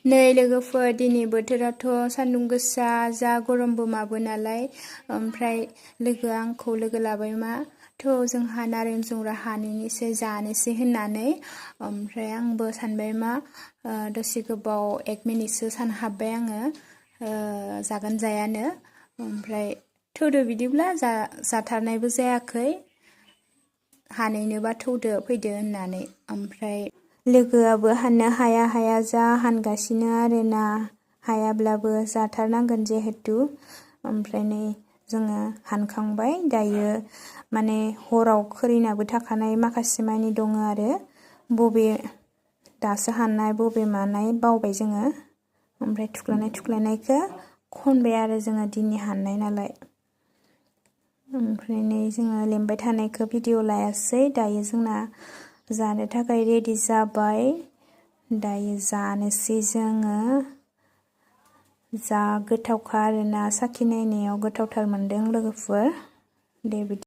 नै लोगोफोर दिनै बोथोराथ' सान्दुं गोसा जा गरमबो माबो नालाय ओमफ्राय लोगोआ आंखौ लोगो लाबाय मा थ' जोंहा नारें जुमब्रा हानैनिसै जानोसै होननानै ओमफ्राय आंबो सानबाय मा दसे गोबाव 1 मिनिटसो सानहाबबाय आङो जागोन जायानो ओमफ्राय थौदो बिदिब्ला जाथारनायबो जायाखै हानैनोबा थौदो फैदो होननानै ओमफ्राय लोगोआबो हाननो हाया जा हानगासिनो आरोना हायाब्लाबो जाथारनांगोन जिहेतु ओमफ्राय नै जोङो हानखांबाय दायो माने हराव खोरिनाबो थाखानाय माखासे मानि दङ आरो बबे दासो हाननाय बबे मानाय बावबाय जोङो ओमफ्राय थुख्लायनायखौ खनबाय आरो जोङो दिनै हाननाय नालाय ओमफ्राय नै जोङो लेमबाय थानायखौ भिडिअ लायासै दायो जोंना जानो थाखाय रेडि जाबाय दायो जानोसै जोङो जा गोथावखा आरोना साखिनायनायाव गोथावथार मोनदों लोगोफोर दे बिदि